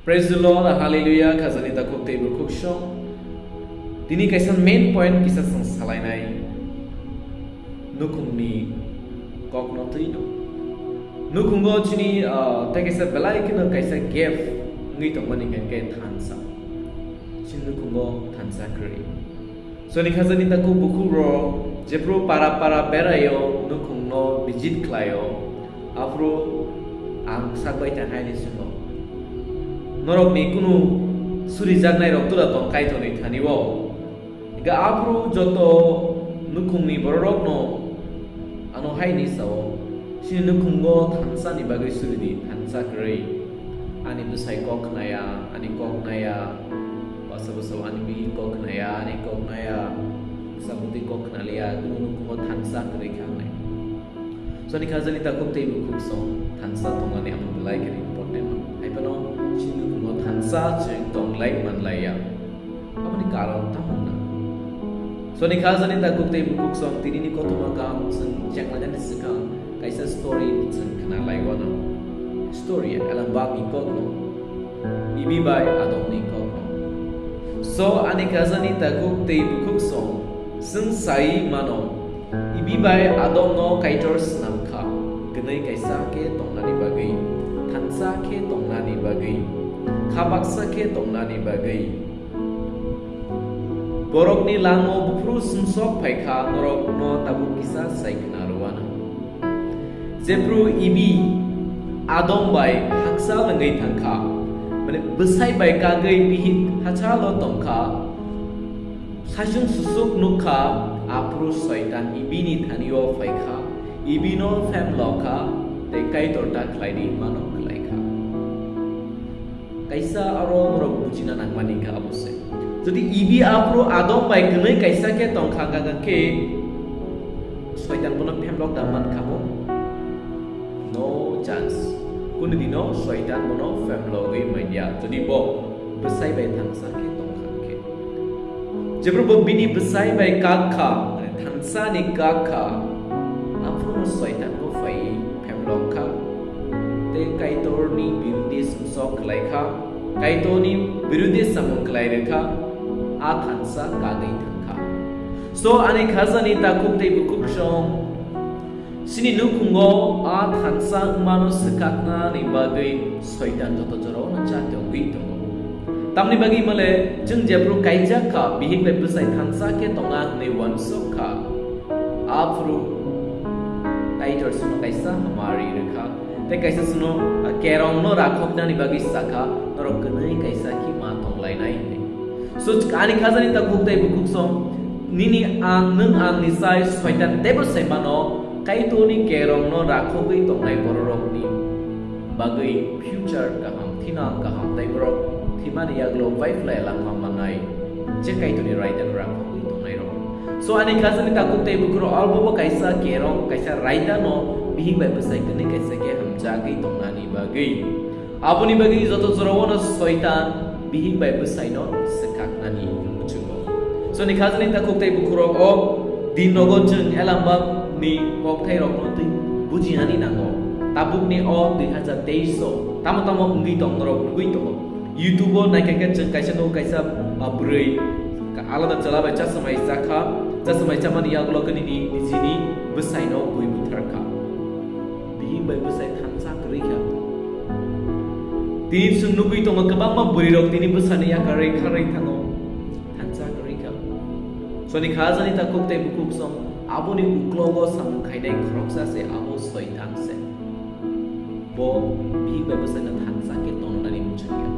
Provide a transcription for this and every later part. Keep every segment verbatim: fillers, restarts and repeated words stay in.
Praise the Lord, hallelujah, khajani takhuk tei bukhuk song. Tini kaisa main point kisa chwng salainai nukhungni kokno twino. Nukhungo chini, ah, tei kaisa belai kheno kaisa gap wngwi tongmani hwnkhe thansa. Chini nukhungo thansa kwrwi. Soni khajani takhuk bukhuk rok jephru para para beraio, nukhungno visit khlaio, aphuru ang sak bai tang haini swngo. Norokni kunu surijaknai rok tura tong Kaitorni thani o. Hingkhe aphuru joto nukhungni bororokno ano haini sao, chini nukhungo thansani bagwi suridi, thansa kwrwi. Ani bwsai kok khnaya, ani kok naya, bwsa bwsa ani bihik kok khnaya, ani kok naya, bwsa bwtwi kok khnaliya, kunu nukhungo thansa kwrwi kha wngnai. Soni khajani takhuk tei bukhuk song thansa tongnani amo belai kheno important no. Hai phano chini nukhungo thansa chwng tonglai manlaiya. Aboni karon tamo wngna? Soni khajani takhuk tei bukhuk song tinini kothoma kaham chwng chenglainani swkang kaisa story chwng khna lai wano. Story Elambakni kokno, Ibi bai Adomni kokno. So ani khajani takhuk tei bukhuk song chwng sai mano, Ibi bai Adomno Kaitor snam kha, kwnwi kaisa khe tongnani bagwi, thansa khe tongnani bagwi, kha baksa khe tongnani bagwi. Borokni lango buphuru sumsok phai kha, norokno tabuk kisa sai khna rwano. Jephru Ibi Adam bai hakchal wngwi thang kha, mane bwsai bai kagwi bihik hachalo tong kha, saichung susuk nuk kha, aphuru Soitan Ibini thani-o phai kha, Ibino phemlo kha, tei Kaitor ta khlaidi mano khlai kha. Kaisa aro norok bujina nangmani kha abo se. Jodi Ibi aphuru Adam bai kwnwi kaisa khe tong kha, hwnkha khe Soitan bono phemlok da man kha bo? No chance. Kunu dino Soitan bono phemlogwi manya, jodi bo bwsai bai thansa khe tong kha khe. Jephru bo bini bwsai bai kak kha, mane thansani kak kha, aphuru Soitan bo phaiwi phemlok kha, tei Kaitorni birudi sumsok khlai kha, Kaitorni birudi samung khlai rw kha, a thansa kagwi thang kha. So, ani khajani takhuk tei bukhuk song, chini nukhungo a thansa wngmano swkaknani bagwi Soitan joto jorao no cha tongwi tongo. Tamni bagwi hwnmale chwng jephru kaijak kha, bihik bai bwsai thansa khe tongna hwnwi uansuk kha, aphuru Kaitor chwngno kaisa hamari rw kha, tei kaisa chwngno, ah, kerongno rakhoknani bagwi sa kha, norok kwnwi kaisa khe ma tonglainai hwnwi. So, ani khajani takhuk tei bukhuk song, nini ang, nwng angni sai Soitan teibo sai mano, Kaitorni kerongno rakhogwi tongnai bororokni bagwi future kaham, thinang kaham tei borok thwimani yagulo bai phlai langma mannai, je Kaitorni raidano rakhogwi tongnairok. So, ani khajani takhuk tei bukhuk rok, abo bo kaisa kerong, kaisa raidano bihik bai bwsai kwnwi kaisa khe hamjagwi tongnani bagwi. Aboni bagwi joto jorao no Soitan bihik bai bwsaino swkaknani muchungo. Soni khajani takhuk tei bukhurok o din rogo chwng Elambakni kokthairokno twi bujinani nango. Tabukni o dui hazar teis o tamo tamo wngwi tong norok nugwi tongo. YouTube o naikha khe chwng kaisa nugo kaisa, ah, bwrwi alada chwla bai chasmai chakha, chasmai chamani yagulo khe nini nijini bwsaino bui butharkha. Bihik bai bwsai thansa kwrwi kha. Tini chwng nugwi tongo kwbangma bwrwirok tini bwsani yakarwi kharwi thango. Thansa kwrwi kha. Soni khajani takhuk tei bukhuk song aboni uklogo samung khainai khoroksa se abo Soitan se. Bo bihik bai bwsaino thansa khe tongnani muchungya.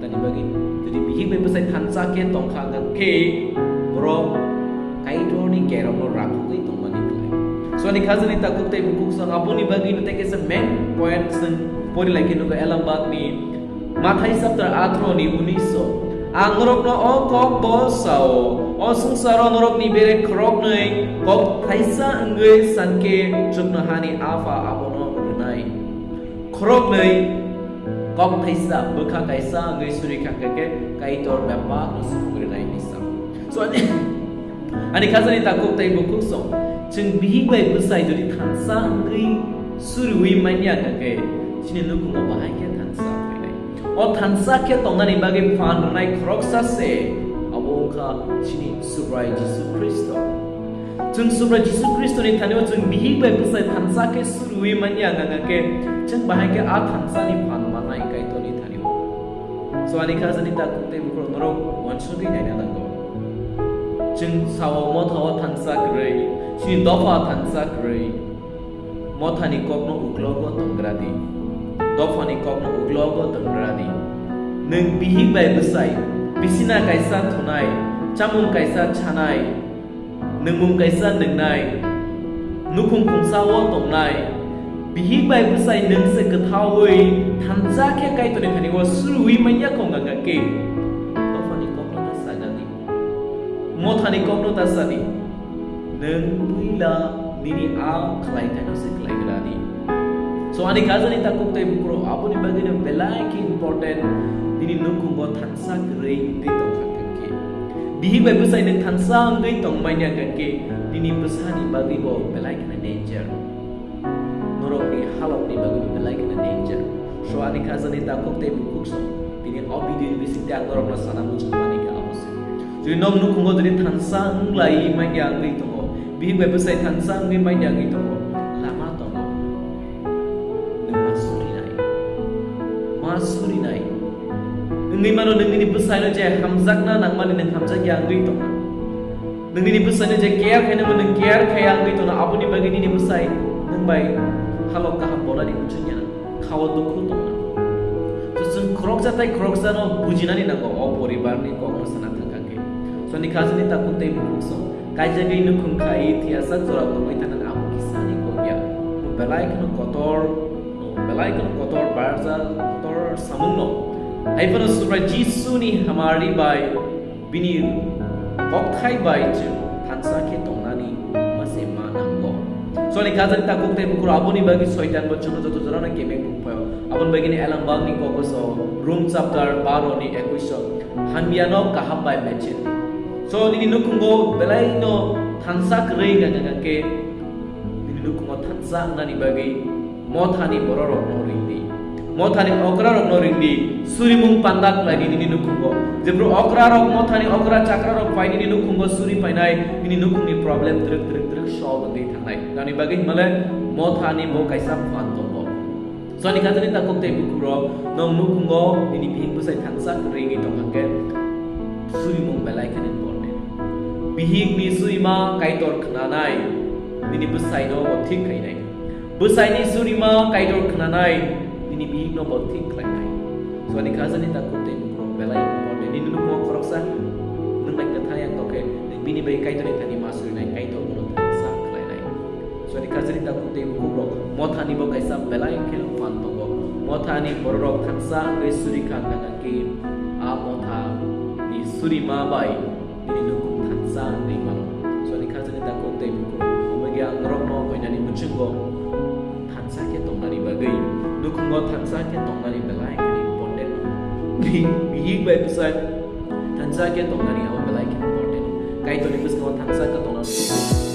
Tani bagwi jodi bihik bai bwsai thansa khe tongkha hwnkha khe borok Kaitorni kerongno rakhogwi tongmani khlai. Soni khajani takhuk tei bukhuk song aboni bagwi no tei kaisa main point chwng pori lai khe nugo Elambakni Mathai chapter athro ni unis o. Ang norokno o kok bo sao, o swngcharo norokni bere khoroknwi kok thaisa wngwi sankhe chuknohani Apha abono rwnai. Khoroknwi kok thaisa bwkha kaisa wngwi suri kha khe Kaitor bebakno sumung rwnai ni sao. So, ani khajani takhuk tei bukhuk song, chwng bihik bai bwsai jodi thansa wngwi suriwi manya hwnkhe, chini nukhungo bahai khe thansa phainai. O thansa khe tongnani bagwi phan rwnai khoroksa se, abo wngkha chini Subrai Jisu Khristo. Chwng Subrai Jisu Khristoni thani-o chwng bihik bai bwsai thansa khe surwi manya, hwnka khe chwng bahai khe a thansani phan mannai Kaitorni thani-o. So ani khajani takhuk tei bukhuk norok uansugwi naina nango. Chwng sao motha-o thansa kwrwi, chini dopha thansa kwrwi. Mothani kokno uklogo tonggra di. Dophani kokno uklogo tonggra di. Nwng bihik bai bwsai, bisina kaisa thunai, chamung kaisa chanai, nwngmung kaisa nwngnai, nukhung khungsa-o tongnai, bihik bai bwsai nwng se kwthaui thansa khe Kaitorni thani-o surwi manya kho, hwnka khe dophani kokno ta saga di. Mothani kokno ta sa di. Nwng puila nini a khlaithaino se khlaigra di. So ani khajani takhuk tei bukhuk, aboni bagwino belai khe important, nini nukhungo thansa kwrwi wngwi tongkha khe. Bihik bai bwsai nwng thansa wngwi tongmani hwnkhe nini bwsani bagwibo belai kheno danger. Norokni halokni bagwi belai kheno danger. So ani khajani takhuk tei bukhuk song, tini o video ni bisingtwi ang norokno sana muchungmani khe abo se. Jodi nok nukhungo jodi thansa wng lai manya wngwi tongo, bihik bai bwsai thansa wngwi manya wngwi tongo, lama tongo. Nwng ma surinai. Ma surinai. Wngwi mano nwng nini bwsaino je hamjakna nangmani nwng hamjakya wngwi tongo. Nwng nini bwsaino je care khainai nwng care khaiya wngwi tongo, aboni bagwi nini bwsai nwng bai halok kaham bolani muchungya, khao dukhu tongna. So chwng khoroksa tei khoroksano bujinani nango o poribarni kokno sana thangkha khe. So ani khajani takhuk tei bukhuk song kaijagwi nukhung khai thiyasak jora tongwi thangna abo kisani kokya. Belai kheno kotor, belai kheno kotor barja, kotor samungno. Haiphano Subrai Jisuni hamari bai bini kokthai bai chwng thansa khe tongnani mase ma nango. So ani khajani takhuk tei bukhuk aboni bagwi Soitan bo chwngno joto jorano kemeng phukphaio. Aboni bagwino Elambangni kokoso Rom chapter baro ni ekwis o, hamyano kaham bai mechin. So nini nukhungo belaino thansa kwrwi wngkha khe, nini nukhungo thansa wngnani bagwi mothani bororokno ringdi. Mothani okrarokno ringdi. Surimung panda khlaidi nini nukhungo. Jephru okrarok, mothani okra chakrarok phai nini nukhungo suri phainai, nini nukhungni problem twrwk twrwk twrwk solve wngwi thangnai. Tamni bagwi hwnmale mothani bo kaisa phan tongo. So ani khajani takhuk tei bukhukrok, nwng nukhungo nini bihik bwsai thansa kwrwi wngwi tongkha khe surimung belai kheno important. Bihikni surima Kaitor khnanai, nini bwsaino bo thik khainai. Bwsaini surima Kaitor khnanai, nini bihikno bo thik khlainai. So ani khajani takhuk tei bukhukrok belai important. Nini nukhungo khoroksa nwng bai kwthang yang tongkhe, nwng bini bai Kaitorni thani ma surinai, Kaitor bono thansa khlainai. So ani khajani takhuk tei bukhukrok, mothani bo kaisa belai kheno phan tongo. Mothani bororok thansa wngwi suri kha, hwnka khe a mothani surima bai nini nukhung thansa wngwi mano. So ani khajani takhuk tei bukhuk, omo khe ang norokno koinani muchungo thansa khe tongnani bagwi, nukhungo thansa khe tongnani belai kheno important. Bihik bai bwsai thansa khe tongnani abo belai kheno important. Kaitorni bwskango thansa khe tongnani